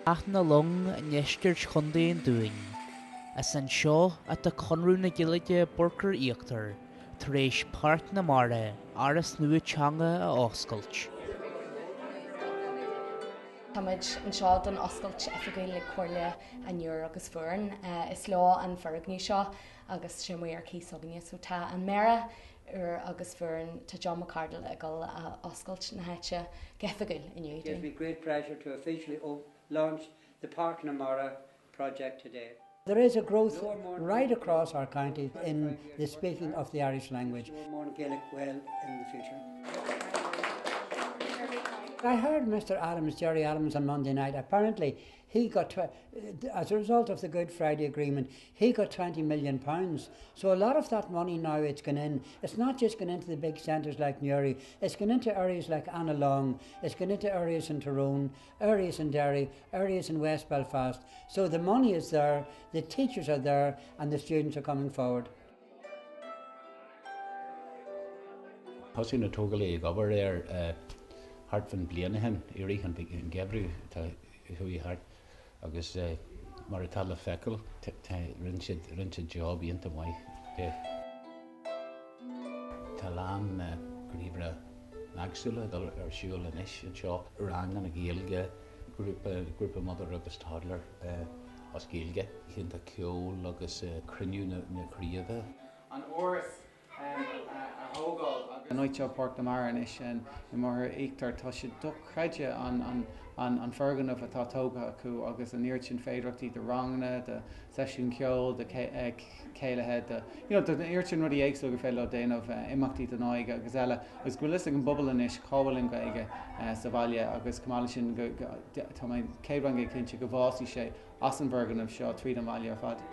Áth na Long i ndeisceart Chontae an Dúin. Is anseo atá Conradh na Gaeilge Burcar Íochtar tar éis Páirc na Mara, áras nua teanga a oscailt. Táimid anseo don oscailt oifigiúil ag Comhairle an Iúir agus Mhúrn. Is leo an foirgneamh seo agus sé amuigh ar cíos againne so tá an Méara Iúir agus Mhúrn, tá John McArdle ag dul a oscailt na háite go hoifigiúil inniu It gives me great pleasure to officially launch the Páirc na Mara project today. There is a growth right across our county in the speaking of the Irish language. Gaelic well in the future. I heard Mr Adams, Gerry Adams, on Monday night. Apparently, he got, as a result of the Good Friday Agreement, he got 20 million pounds. So a lot of that money now it's gone in. It's not just gone into the big centres like Newry. It's gone into areas like Annalong. It's gone into areas in Tyrone, areas in Derry, areas in West Belfast. So the money is there, the teachers are there, and the students are coming forward. Thosaigh na tógálaithe ag obair air thart fán bliain ó shin, i rith an gheimhridh atá chuaigh thart agus mar atá le feiceáil rinne siad rinne siad job iontach maith de. Tá a lán gníomhartha éagsúla ag dul ar siúl anois anseo, ranganna Gaeilge, grúpa grúpa mother agus toddler as Gaeilge, oícheanta ceoil agus cruinniú na craoibhe. An áras a thógáil agus. An áit seo Páirc na Mara anois i mBóthar Íochtar tá sé dochreidte an foirgneamh atá tógtha acu agus an oiread sin féidearthachtaí do ranganna, do seisiúin ceoil, do chéilithe, do you know don oiread sin rudaí éagsúla gur féidir leo déanamh, imeachtaí don óige agus eile agus go bhfuil fhios ag an bpobal anois cá bhfuil an Ghaeilge sa bhaile agus chomh maith leis sin go tá mé 100% cinnte go bhfásfaidh sé as an bhfoirgneamh seo tríd an bhaile ar fad.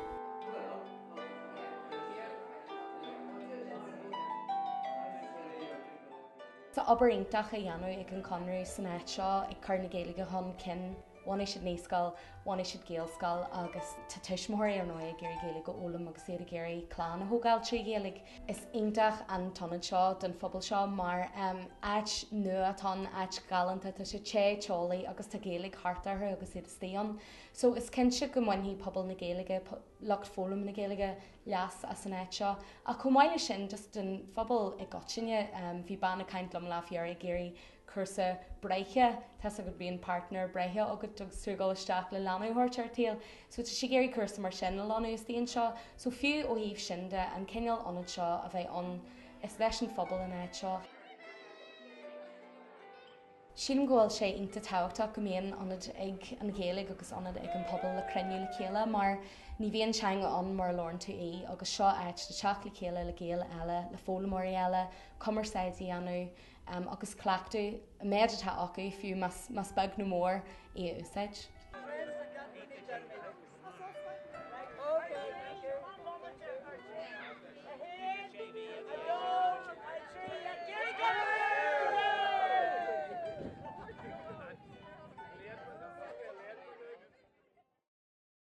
Tá obair iontach á dhéanamh ag an Chonradh san áit seo ag cur na Gaeilge chun cinn. Bhunaigh siad naíscoil, bhunaigh siad Gaelscoil agus tá tuismitheoirí ar ndóigh ag iarraidh Gaeilge a fhoghlaim agus iad ag iarraidh clann a thógáil trí Ghaeilge. Is iontach an t-ionad seo don phobal seo mar áit nua atá ann, áit ghalánta, tá sé te teolaí agus tá Gaeilge thart orthu agus iad istigh ann. So is cinnte go mbainfidh pobal na Gaeilge, lucht foghlama na Gaeilge leas as an áit seo. Ach chomh maith leis sin, just don phobal i gcoitinne, bhí bean ag caint liom lá faoi dheireadh ag iarraidh cúrsa breithe, tá 's agat bíonn partner breithe agat agus tú ag dul isteach le leanbh a thabhairt ar an tsaol. So tá sí ag iarraidh cúrsa mar sin a lonnú istigh anseo. So fiú ó thaobh sin de, an cineál ionad seo a bheith ann, is leis an phobal an áit seo. Sílim go bhfuil sé iontach tábhachtach go mbíonn ionad ag an Ghaeilge agus ionad ag an pobal le cruinniú le chéile mar ní bhíonn teanga ann mura labhrann tú í agus seo áit le teacht le chéile le Gaeil eile, le foghlaimeoirí eile, cumarsáid a dhéanamh agus cleachtadh an méid atá acu, fiú más beag nó mór, í a úsáid.